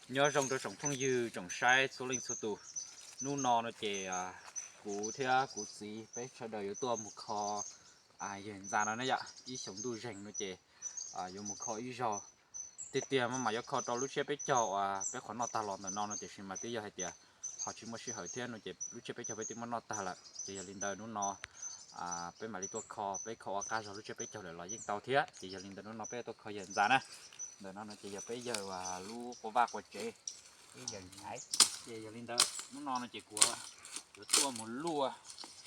Nyob zoo rau tsoom phooj ywg tsoom saib txhua leej txhua tus. Hnub no no ces kuv thiab kuv txiv peb sawv daws yuav tuaj mus kho yawg ntxa no ne yom, ib xyoos ntuj zeeg no ces yuav mus kho ib zaug. Tiag tiag mas yuav kho rau lub tsiab peb caug uas peb qhov noj tag los ntawm no no tiam sis mas twb yog hais tias ho tsis muaj sij hawm thiab no ces lub tsiab peb caug peb twb muab noj tag lawm ces yog li ntawd hnub no peb mam li tuaj kho, peb kho ua qab zog lub tsiab peb caug lawm los yeej tau thiab. Ces yog li ntawd hnub no peb tuaj kho yawg ntxa na. Ntawm no no ces yog peb yawg lub quas vaj quas tsev. Ces yog li ntawd hnub no no ces kuv yuav tuaj mus luaj,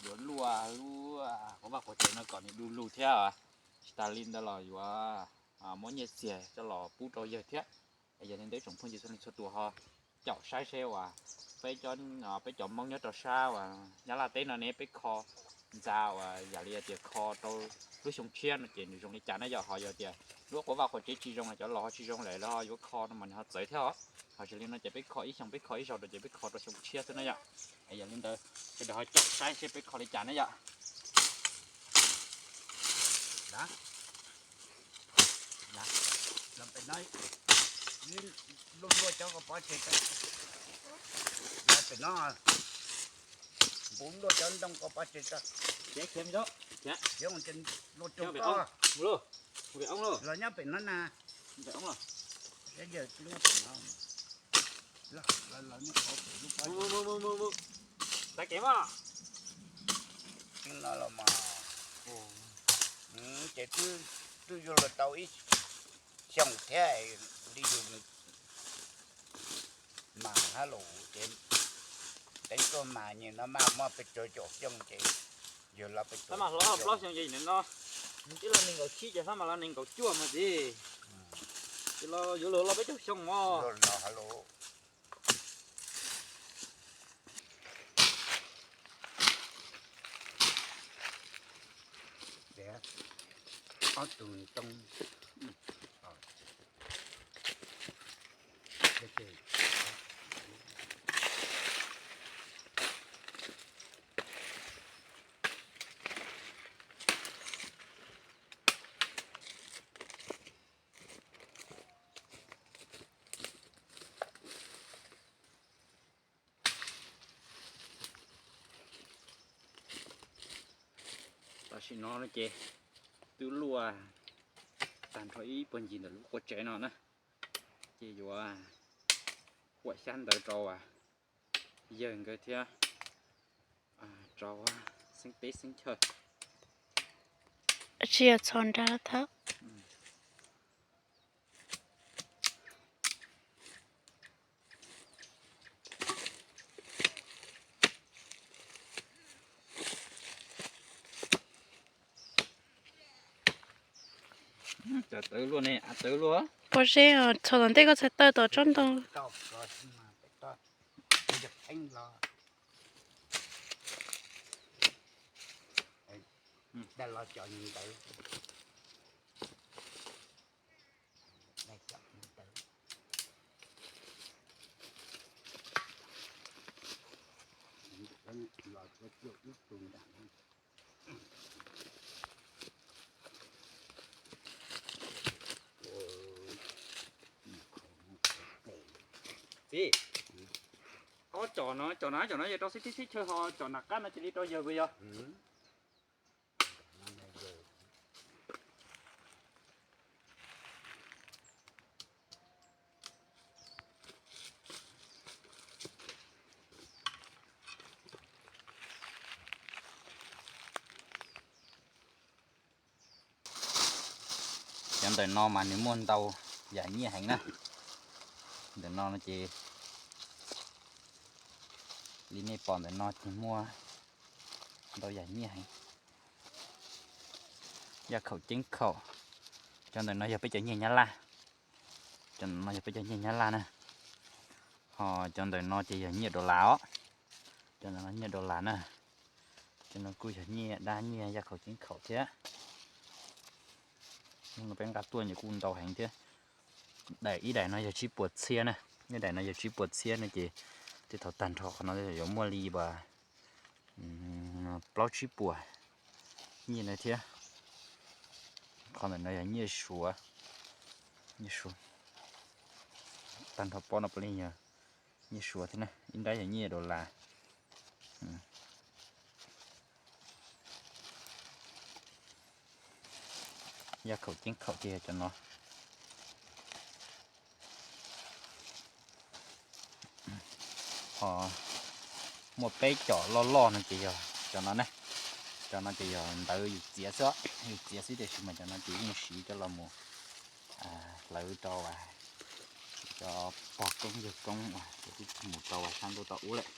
yuav luaj lub quas vaj quas tsev no kom nws du lug thiab. Tsis tas li ntawd los yuav muab nyiaj txiag coj los pub rau yawg thiab. Yog li ntawd tsoom phooj ywg txhua leej txhua tus ho caum saib seb uas peb cov Hmoob nyob rau sab uas Nyab Laj teb no ne peb kho ntxa uas yam li tias kho rau lub xyoo tshiab no ces nws zoo li cas na yom. Ho yog tias lub quas vaj quas tsev tsis zoo los cov laus ho tsis zoo lawm los ho yuav kho no mas nws ho txawv thiab os. Ho yog li no ces peb kho ib xyoos peb kho ib zaug rau ces peb kho rau xyoo tshiab xwb na yom. Yog li ntawd sawv daws ho caum saib seb peb kho li cas na yom. Los pem no, luaj luaj cov ko pov tseg, los pem no, npuv luaj cov ntoo ko pov tseg tso. Luaj rau ko, los nyob pem no na. Tais kev mas, no los mas, ces twb yuav luag tau ib xyoos thiab li yus mas hab lus ces teev tuaj mas nyem no mas muaj peb caug caum xyoo ces yus los peb caug plaub xyoo ces no, ib los nees nkaum tsib ces hlab mas los nees nkaum cuaj mas txiv, ces los yuav luag los peb caug xyoo mog. Ob tug ntoo. Tam sim no no ces twb luaj tag nrho ib puag ncig ntawm lub quas tsev no na, ces yuav huam xyab ntawv rau yawg nkawd thiab rau xeeb teb xeeb chaw. Tsis yog txhos nrag thawb. Cov tawv luaj ne, av tawv luaj. Pob zeb, txhos tom ntej koj txhais taw tom tsob ntoo. Txiv, ob cov no, cov no, cov no yog rau xib tib xib chaw ho cov nram qab no cia li rau yawg puas yog? Cov ntawm no mas nws muaj ntau yam nyiaj heev na. Ntawm no no ces li nej pom ntawm no ces muaj ntau yam nyiaj heev. Yaj khaum ceeb khaum. Cov ntawm no yog peb cov nyiaj Nyab Laj. Cov ntawm no yog peb cov nyiaj Nyab Laj na. Ho cov ntawm no ces yog nyiaj dollar os. Cov ntawm no nyiaj dollar na. Cov no kuj yog nyiaj dab nyiaj yaj khaum ceeb khaum thiab. Hnub no peb nqa tuaj ces kuj ntau heev thiab. Daim ib daim no yog tsib puas txhiab na. Ib daim no yog tsib puas txhiab no ces tej thaum tag nrho qhov no yuav muaj li vas plaub tsib puas nyiaj no thiab. Qhov ntawm no yog nyiaj Suav, nyiaj Suav. Tag nrho pob no puav leej yog nyiaj Suav thiab na, ib nrab yog nyiaj dollar. Yaj khaum ceeb khaum ces yog cov no. Ho muaj peb cov loj loj no ces yog cov no ne. Cov no ces yog ntawv yus txiav xwb, yus txiav xwb, tiam sis mas cov no ces yeej siv coj los mus hlawv rau cov pog koob yawg koob uas twb mus rau sab ntuj tau ub lawm.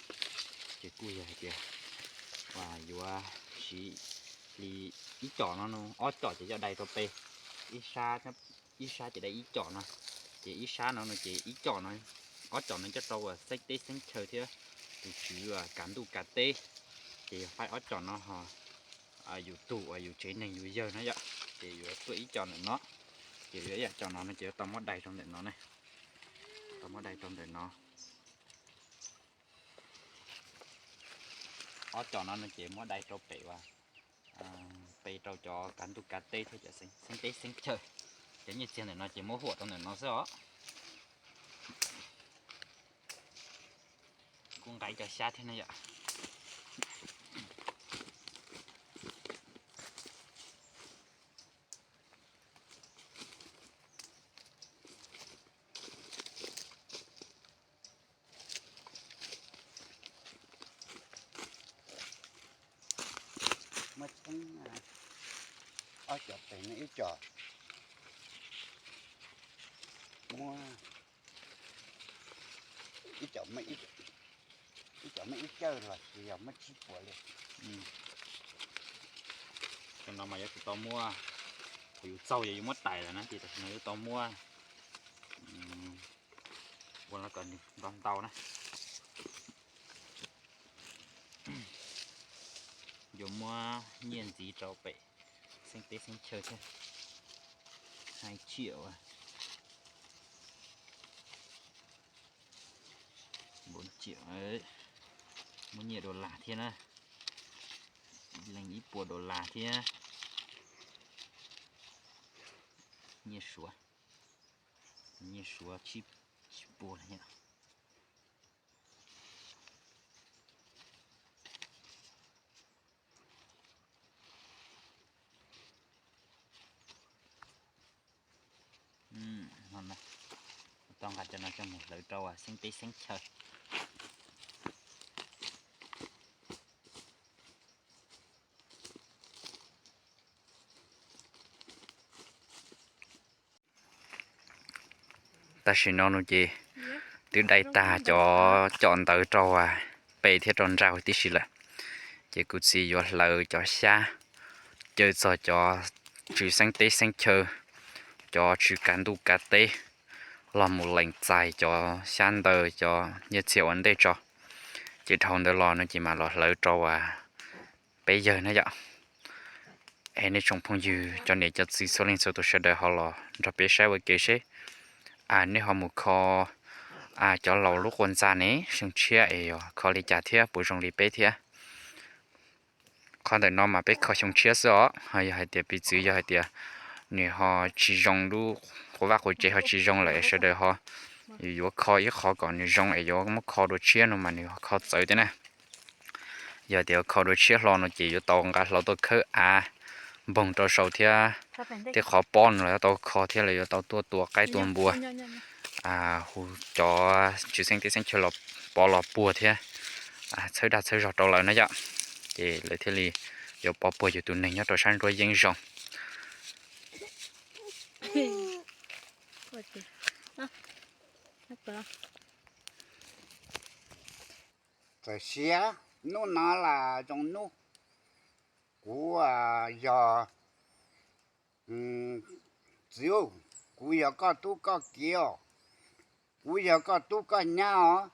Ces kuj yog hais tias uas yuav siv li ib com no, ob com ces coj dai rau pem, ib sab ces dai ib com no, ces ib sab no no ces ib com no, ob com no coj rau uas xeeb teb xeeb chaw thiab tus tswv kav ntuj kav teb. Ces yog faib ob com no ho yus tus uas yus tsev neeg yus yawg na yom, ces yuav tuaj ib com ntawm no, ces yuav ib yam com no no ces yuav tau muab dai rau ntawm no ne, tau muab dai rau ntawm no. Ob com no no ces muab dai rau pem uas pe rau cov kav ntuj kav teb thiab cov xeeb teb xeeb chaw. Cov nyiaj txiag ntawm no ces muab huam rau ntawm no xwb os. Kuj nqa cov xyab thiab na yom. Muab txheeb ob co pem no ib co, muab ib co, ib co muab ib cawj los sis yog muab tsib puas li. Cov no mas yuav tsum tau muab, thaum yus txaug yog yus muab tais lawm na, ces tam sim no yuav tau muab ua los kom nws ntau ntau na. Yuav muab nyiaj ntxiv rau pem xeeb teb xeeb chaw thiab. Hai triệu, bốn triệu, muab nyiaj dollar thiab na, leej ib puas dollar thiab. Nyiaj Suav, nyiaj Suav tsib puas yom. Tau nqa cov no coj mus hlawv rau xeeb teb xeeb chaw. Tam sim no no ces twb dai tag cov com ntawv rau pem thiab rau nraud tib si lawm. Ces kuv txiv yuav hlawv cov xyab caw txog cov tswv xeeb teb xeeb chaw, cov tswv kav ntuj kav teb los mus lees txais cov xyab ntawv cov nyiaj txiag ua ntej tso. Ces dhau ntawd los no ces mam los hlawv rau peb yawg na yom. Es nej tsoom phooj ywg cov niam cov txiv txhua leej txhua tus sawv daws ho los nrog peb saib ua ke seb nej ho mus kho cov laus lub quas ntxa ne xyoo tshiab es yog kho li cas thiab puas zoo li peb thiab. Qhov ntawm no mas peb kho xyoo tshiab xwb os, ho yog hais tias piv txwv yog hais tias nws ho tsis zoo lub quas vaj quas tsev ho tsis zoo lawm sawv daws ho yuav kho ib qho kom nws zoo es yuav muab kho dua tshiab no mas nws ho kho txawv thiab na. Yog tias kho dua tshiab hlo no ces yuav tau nqa hlo tuaj khawb av npoog rau saum thiab tej qhov pob no los yuav tau kho thiab los yuav tau tuaj tua qaib tua npua, hu cov tswv xeeb teb xeeb chaw los pov los puag thiab txhawb dag txhawb zog rau lawv na yom. Ces lawv thiaj li yuav pov puag yus tus neeg nyob rau sab nruab yeeb zoo. Txawm siab, hnub no las zoo hnub. Kuv yog, txiv, kuv yog koj tub koj kiv os. Kuv yog koj tub koj nyab os.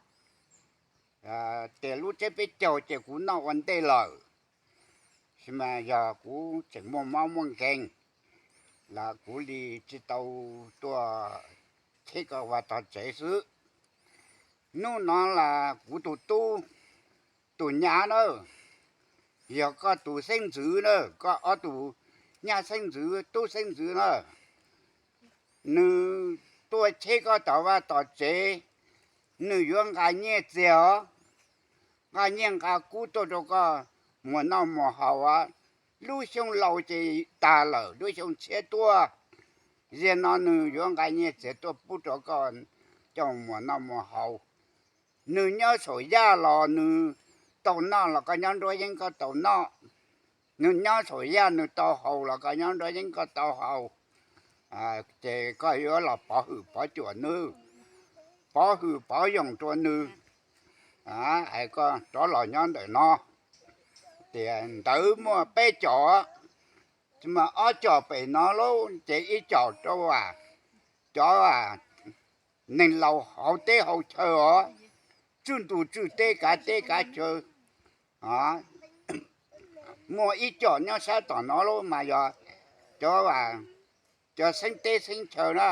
Ces lub tsiab peb caug ces kuv noj ua ntej lawm, sis mas yog kuv tseem muaj mob muaj nkeeg los kuv li tsis tau tuaj cheb koj vaj tog tsev xwb. Hnub no las kuv tus tub, tus nyab na, yog koj tus xeeb ntxwv na, koj ob tus nyab xeeb ntxwv tub xeeb ntxwv na, nws tuaj cheb koj tom vaj tom tsev, nws yuav nqa nyiaj txiag os, nqa nyiaj nqa kub tuaj rau koj muas noj muas haus os. Lub xyoo laus ces tag lawm, lub xyoo tshiab tuaj, ziag no nws yuav nqa nyiaj txiag tuaj pub rau koj coj muas noj muas haus. Nws nyob saum yaj los nws tau noj los koj nyob nruab yeeb koj tau noj, nws nyob saum yaj nws tau haus los koj nyob nruab yeeb koj tau haus. Ces koj yuav los pov hwm pov cuam nws, pov hwm pov yoog rua nws, es koj rov los nyob ntawm no. Tias ntawd muaj peb cov, mas ob cov pem no lub ces ib cov rau cov neeg laus hauv teb hauv chaw os, tswj ntuj tswj teb kav teb kav chaw. Muaj ib cov nyob sab tom no lub mas yog cov, cov xeeb teb xeeb chaw na,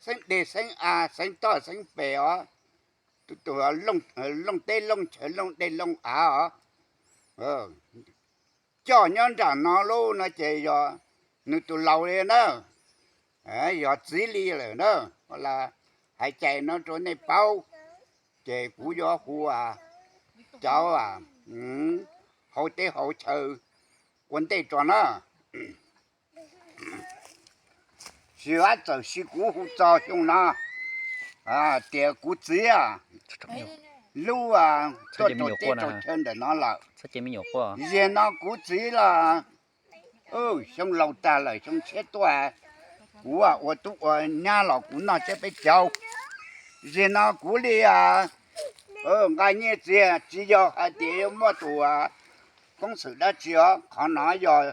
xeeb deg xeeb av xeeb toj xeeb pes os, tus looj teb looj chaw looj dej looj av os. Coj nyob nram no lub no ces yog nws tus laus li na, yog txiv li lawm na, hais cai no rau nej paub. Ces kuv yuav hu cov hauv teb hauv chaw ua ntej rau na. Tsis, txawm sis kuv hu txog xyoo no tias kuv txiv lub tuaj rau teb rau chaw ntawm no lawm. Ziag no kuv txiv los xyoo laus tag lawm xyoo tshiab tuaj, kuv ua tub ua nyab los kuv noj tsiab peb caug. Ziag no kuv li nqa nyiaj txiag tsis yog hais tias yuav muaj tus koob xwm dab tsi os, qhov no yog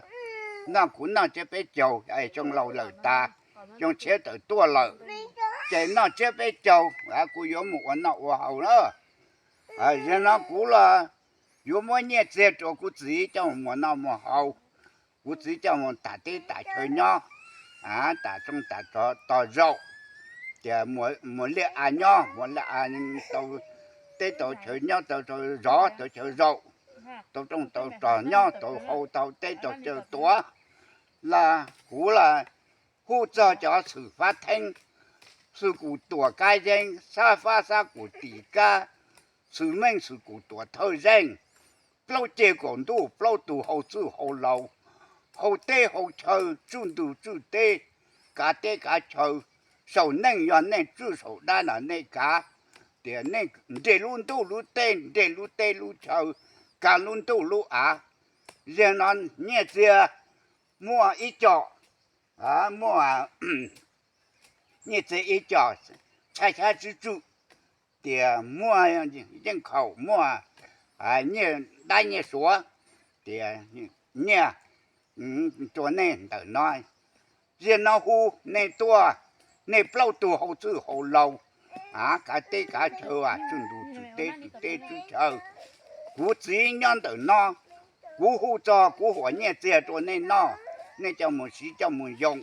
noj kuv noj tsiab peb caug, xyoo laus lawm tas, xyoo tshiab tawm tuaj lawm, ces noj tsiab peb caug kuv yuav mus ua noj ua haus na. Ziag no kuv los yuav muab nyiaj txiag rau kuv txiv coj mus muas noj muas haus. Kuv txiv coj mus tam teb tam chaw nyob, tam rooj tam tog zaum, tias muas liaj av nyob, muas liaj av tau teb tau chaw nyob, tau zov tau chaw zaum, tau rooj tau tog nyob, tau hau tau teb tau chaw tuav. Los kuv los hu txog cov xwm fab theeb, xwm kum tuam kab yeeb, xab fab xab kum tim kab, xwm meej xwm kum tuam thawj zeej, plaub ceg kaum ntuj plaub tug hau txwj hau laus, hau teb hau chaw, tsuj ntug tsuj teb, kav teb kav chaw, saum neej yog neej tsuj, saum dab no nej kav, tias nej nres lub ntuj lub teb, nres lub teb lub chaw, kav lub ntuj lub av. Ziag no nyiaj txiag muaj ib co, muaj nyiaj txiag ib co, tshaj xyab tswb tswm, tias muaj yeej khaum, muaj nyiaj dab nyiaj suav, tias nyiaj rua nej ntawm no. Ziag no hu nej tuaj, nej plaub tug hau txwj hau laus, kav teb kav chaw, tsuj ntug tsuj teb tsuj teb tsuj chaw. Kuv txiv nyob ntawm no, kuv hu txog kuv huam nyiaj txiag rua nej noj, nej coj mus siv coj mus yoo,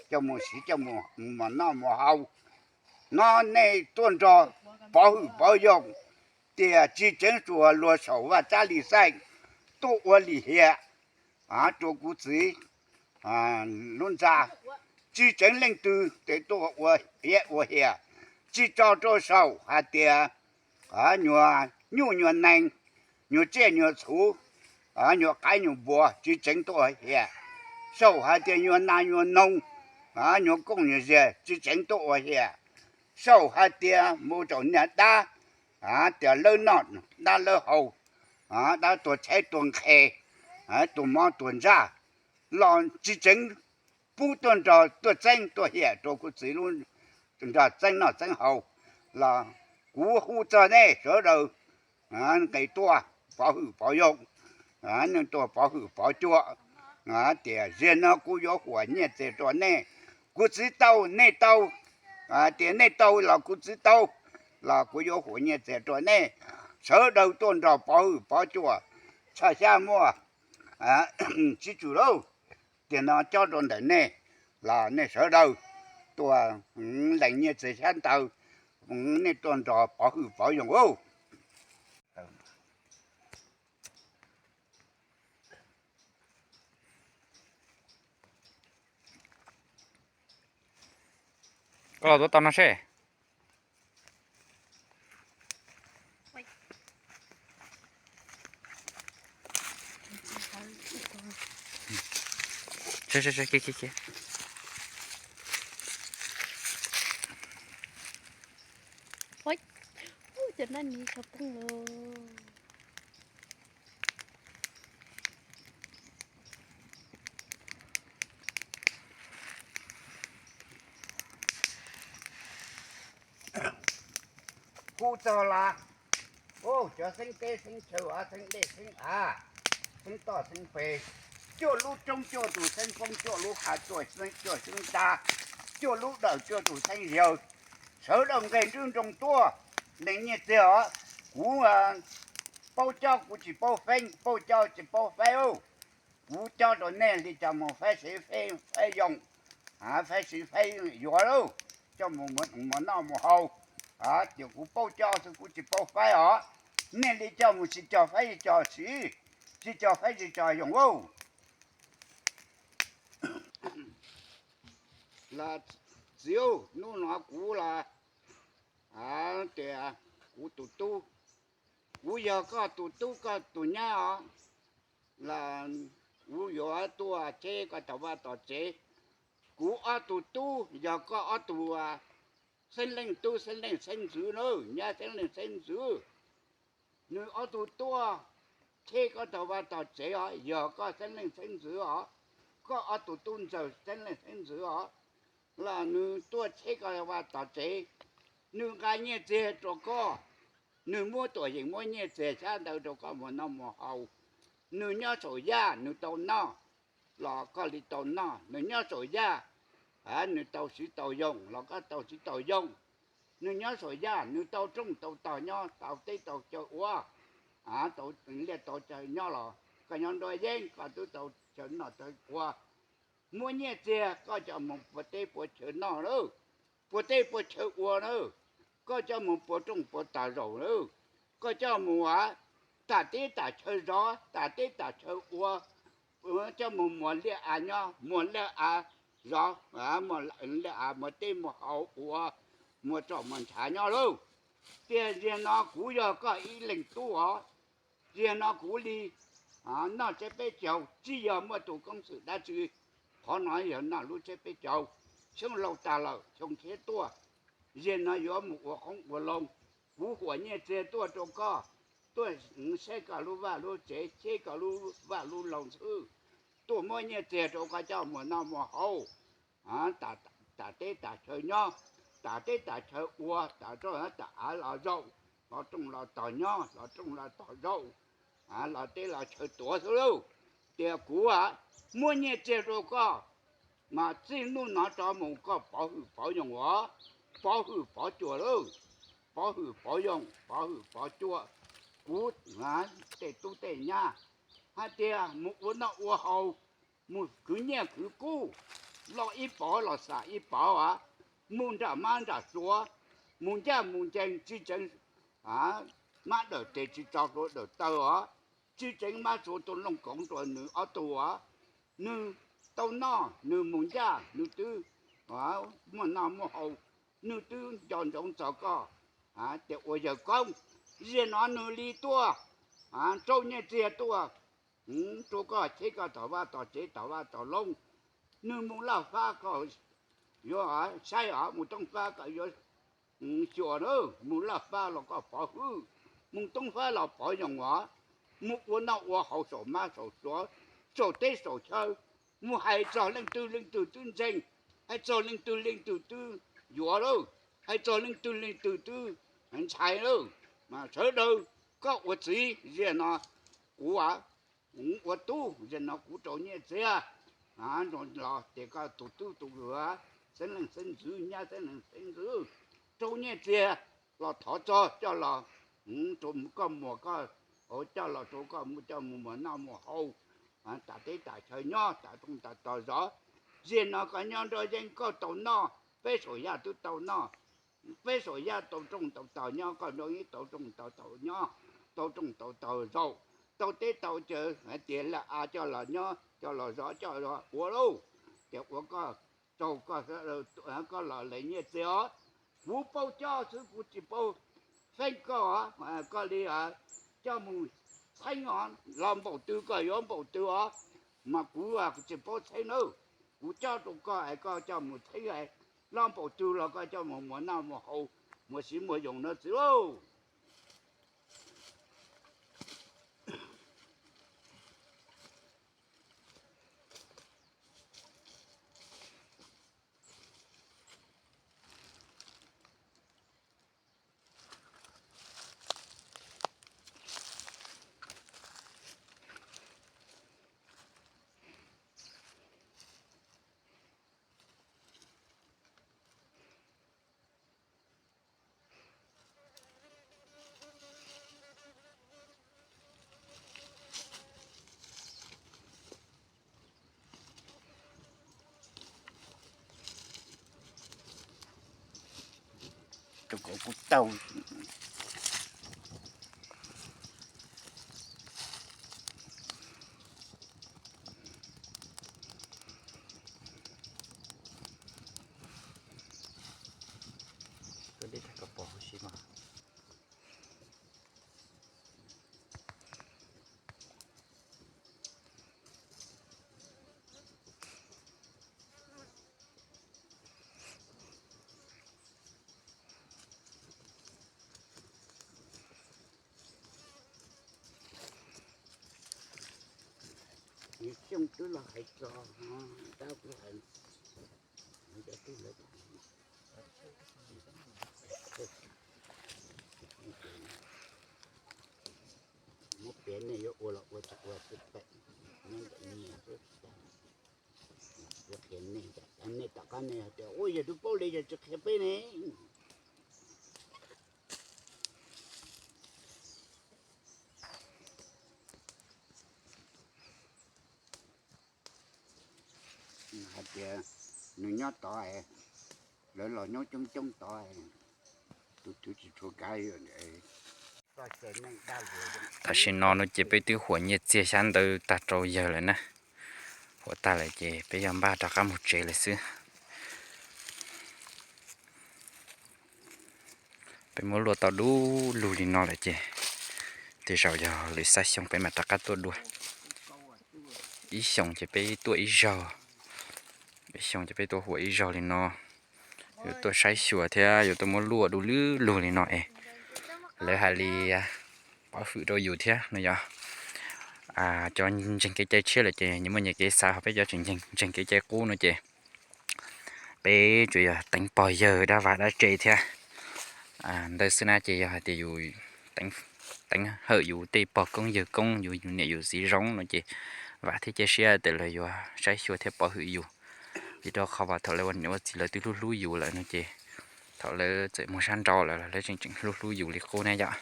coj mus siv coj mus noj mus haus. No nej tuaj nrog pov hwm pov yoo, tias tsis tseev tsuas luag saum Vaj Tsab Lis Xeem tuaj ua lim hiam rua kuv txiv lub ntxa. Tsis tseev leej twg tes tuaj ua hiam ua hiam, tsis tso rua saum hais tias nyuag nyuj nyuag nees, nyuag tsiaj nyuag txhu, nyuag qaib nyuag npua, tsis tseev tuaj ua hiam. Saum hais tias nyuag nas nyuag noog, nyuag kooj nyuag ziag, tsis tseev tuaj ua hiam. Saum hais tias mus rau niag dab, tias lawb noj dab lawb haus, dab tuag tshaib tuag nqhes, tuag mob tuag ntsaj, los tsis tseev pub tuaj nrog tuaj txeeb tuaj hiam rua kuv txiv lub, nrog txeeb noj txeeb haus. Los kuv hu txog nej sawv daws nqis tuaj pov hwm pov yoo, nej tuaj pov hwm pov cua, tias ziag no kuv yuav huam nyiaj txiag rua nej. Kuv txiv tau nej tau, tias nej tau los kuv txiv tau, los kuv yuav huam nyiaj txiag rua nej. Sawv daws tuaj nrog pov hwm pov cua, tshaj xyab muaj tswb tswm lauj. Tias no cob rua ntawm nej, los nej sawv daws tuaj lees nyiaj txiag xyab ntawv, nej tuaj nrog pov hwm pov yoo. Koj los tuav tau no seb. Cov nab ni sab poob lawm. Kuv txog los, cov xeeb teb xeeb chaw, xeeb dej xeeb av, xeeb toj xeeb pes, cuaj lub roob cuaj tus xeeb poob, cuaj lub hav cuaj xeeb, cuaj xeeb tag, cuaj lub dawm cuaj tus xeeb yawg, sawv daws nqes nruab nroog tuaj. Neeg nyiaj txiag os, kuv paub cob kuv tsis paub feeb, paub cob tsis paub faib. Kuv cob rau nej li cas mus faib siv faib yoog, faib siv faib yuav lauj, coj mus mus noj mus haus. Tias kuv paub cob xwb kuv tsis paub faib os. Nej li coj mus tsis cog faib tsis cog siv, tsis cog faib tsis cog yoog lauj. Los txiv, hnub no kuv los tias kuv tus tub, kuv yog koj tus tub koj tus nyab os, los kuv yuav tuaj cheb koj tom vaj tom tsev. Kuv ob tug tub yog koj ob tug xeeb leej tub xeeb leej xeeb ntxwv na, nyab xeeb leej xeeb ntxwv. Nws ob tug tuaj cheb koj tom vaj tom tsev os, yog koj xeeb leej xeeb ntxwv os. Koj ob tug tub ntxawg xeeb leej xeeb ntxwv os, los nws tuaj cheb koj vaj tom tsev, nws nqa nyiaj txiag rau koj, nws muab tuam yeem muab nyiaj txiag xyab ntawv rau koj mus noj mus haus. Nws nyob saum yaj nws tau noj los koj li tau noj, nws nyob saum yaj nws tau siv tau yoog los koj tau siv tau yoog. Nws nyob saum yaj nws tau rooj tau tog nyob, tau teb tau chaw ua, tau liaj tau teb nyob los koj nyob nruab yeeb koj twb tau chaw noj chaw ua. Muab nyiaj txiag koj coj mus puas teb puas chaw noj lawm, puas teb puas chaw ua lawm, koj coj mus puas rooj puas tog zaum lawm, koj coj mus tas teb tas chaw zov, tas teb tas chaw ua, coj mus muas liaj av nyob, muas liaj av zov, liaj av muas teb muas haus ua, muas tsom muas ntshav nyob lauj. Tiag ziag no kuv yog koj ib leeg tub os, ziag no kuv li noj tsiab peb caug, tsis yog muaj tus koob xwm dab tsi. Qhov no yog noj lub tsiab peb caug, xyoo laus tag lawm xyoo tshiab tuaj, ziag no yuav mus ua qoob ua loo. Kuv huam nyiaj txiag tuaj rau koj, tuaj saib koj lub vaj lub tsev, saib koj lub vaj lub loog xwb, tuaj muab nyiaj txiag rau koj coj mus noj mus haus, tas teb tas chaw nyob, tas teb tas chaw ua, tas rooj tas av los zaum, los rooj los tog nyob, los rooj los tog zaum, los teb los chaw tuav xwb lauj. Tias kuv muab nyiaj txiag rau koj, mas txij hnub no rov mus koj pov hwm pov yoog os, pov hwm pov cua lauj, pov hwm pov yoog, pov hwm pov cua. Kuv tej tub tej nyab hais tias mus ua noj ua haus, mus khwv nyiaj khwv kub, loj ib pov los xam ib pov as, mus nram mab nram suav, mus ncaj mus ncees tsis tseev mab dawm tes tsis tso rau dawm taw os, tsis tseev mab suav tus looj koov rau nws ob tug os. Nws tau noj nws mus ncaj nws twb muaj noj muaj haus, nws twb nco ntsoov txog koj tias ua yawg koob. Ziag no nws li tuaj rau nyiaj txiag tuaj rau koj cheb koj tom vaj tom tsev tom vaj tom loog. Nws mus laj fab koj yuav saib os, mus toob fab koj yuav xyuas na, mus laj fab los koj pov hwm, mus toob fab los pov yoog os. Mus ua noj ua haus saum mab saum suav, saum teb saum chaw, mus hais txog leej twg leej twg twb ntseeg, hais txog leej twg leej twg twb yuav lawm, hais txog leej twg leej twg twb ntshai lawm. Mas sawv daws koj ua txiv ziag no, kuv ua tub ziag no kuv rau nyiaj txiag los ces koj tus tub tus xeeb leej xeeb ntxwv nyab xeeb leej xeeb ntxwv rau nyiaj txiag los thov txog coj los, koj muas koj, coj los rau koj mus coj mus muas noj muas haus, tas teb tas chaw nyob, tas rooj tas tog zov. Ziag no koj nyob nruab yeeb koj tau noj, peb saum yaj twb tau noj, peb saum yaj tau rooj tau tog nyob, koj nyob ib tau rooj tau tog nyob, tau rooj tau tog zaum, tau teb tau chaw hais tias laj av coj los nyob coj los zov coj los ua lauj, ces ua koj rau koj, koj los lees nyiaj txiag os. Kuv paub coj xwb kuv tsis paub txheeb koj, koj li coj mus txheeb os, los npaum twg koj yuav npaum twg os, mas kuv tsis paub txheeb nawb. Kuv coj rau koj es koj coj mus txheeb, los npaum twg los koj coj mus muas noj muas haus, muas siv muas yoos na txiv lauj. Rau kom kuv tau. Koj dej tag koj pom huv si mas. Xyoo twb los hais txog, tab kuv hais, muab piav nej yuav ua los ua tsis ua xwb pem, nyob ntawm nej xwb. Kuv qhia nej, nej tom qab nej hais tias ua yog tus paub li yog tsis qhia peb ne. Hais tias nws nyob tod, lawv los nyob coob coob tod, tus twg tsis tshua kav. Tam sim no no ces peb twb huam nyiaj txiag xyab ntawv tag rau yawg lawm na. Huam tag lawm ces peb yog npaj rov qab mus tsev lawm xwb. Peb muab luaj tau du lug li no lawm ces tej zaum yog lwm xab xyoo peb mam rov qab tuaj dua. Ib xyoos ces peb tuaj ib zaug, ib xyoos ces peb tuaj huam ib zaug li no. Yuav tuaj saib xyuas thiab yuav tuaj muab luaj du lug li no es lawv hais li pov hwm rau yus thiab no yog. Cov ntseeg kev cai tshiab lawm ces nyias muaj nyias kev xav, ho peb cov tseem ntseeg kev cai qub no ces peb tsuas yog teev pog yawg dab vaj dab tse thiab ntawd xwb na. Ces yog hais tias yus teev hawm yus tej pog koob yawg koob, yus niam yus txiv zoo no ces vam thiab cia siab tias lawv yuav saib xyuas thiab pov hwm yus. Vim rau qhov uas thaum lawv ua niam ua txiv lawv twb hlub hlub yus lawm no ces thaum lawv txawm mus sab nraud lawm los lawv tseem tseem hlub hlub yus li qub na yom.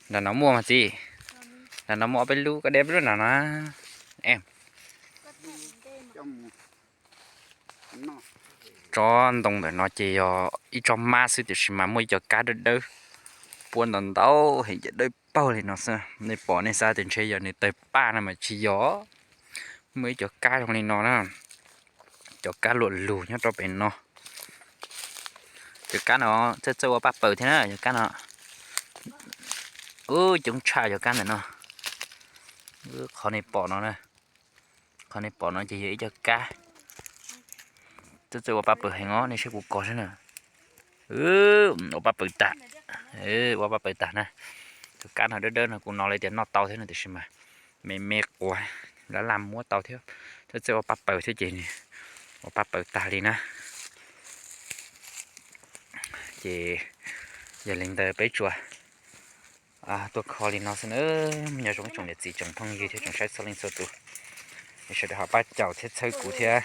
Nram no muaj mas txiv, nram no muaj ob peb lub, koj de peb lub nram no. Tsob ntoo ntawm no ces yog ib tsob mab xwb tiam sis mas muaj ib co kab dawb dawb puab ntau ntau heev ces dawb paug li no xwb. Nej pom nej xav tias ntshe yog nws tawg paj no mas tsis yog. Muaj ib co kab zoo li no na, cov kab luam lug nyob rau pem no. Cov kab no txawj txawj ua paj paws thiab na cov kab no. Ub, coob tshaj cov kab ntawm no. Qhov nej pom no, qhov nej pom no ces yog ib co kab txawj txawj ua paj paws heev os, nej saib kuv kov saib na. Ua paj paws tag, ua paj paws tag na. Cov kab no dawb dawb no kuv hnov lawv tias noj tau thiab no tiam sis mas me me quav, lab laj muab tau thiab, txawj txawj ua paj paws thiab ces ua paj paws tag li na. Ces yog li ntawd peb tsuas tuaj kho li no xwb na. Nyob zoo ib tsoom niam txiv tsoom phooj ywg thiab tsoom saib txhua leej txhua tus, sawv daws ho pab caum thiab txhawb kuv thiab.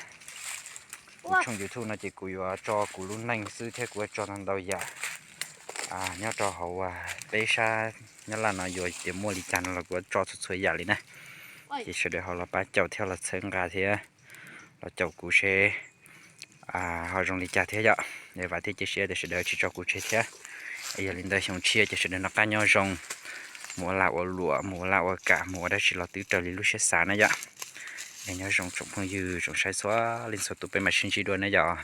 Kuv tshooj YouTube no ces kuv yuav tso kuv lub neej xwb thiab kuv yuav tso ntau ntau yam nyob rau hauv peb sab Nyab Laj no, yuav tias muaj li cas no los kuv yuav tso txhua txhua yam li na. Ces sawv daws ho los pab caum thiab los txhawb nqa thiab los caum kuv seb ho zoo li cas thiab yom. Vam thiab cia siab tias sawv daws tsis tso kuv tseg thiab. Yog li ntawd xyoo tshiab ces sawv daws noj qab nyob zoo, mus ua lag ua luam, mus ua lag ua kam, mus ua dab tsi los twb raws li lub siab xav na yom. Es nyob zoo tsoom phooj ywg tsoom saib txhua leej txhua tus, peb mam sib ntsib dua na yom.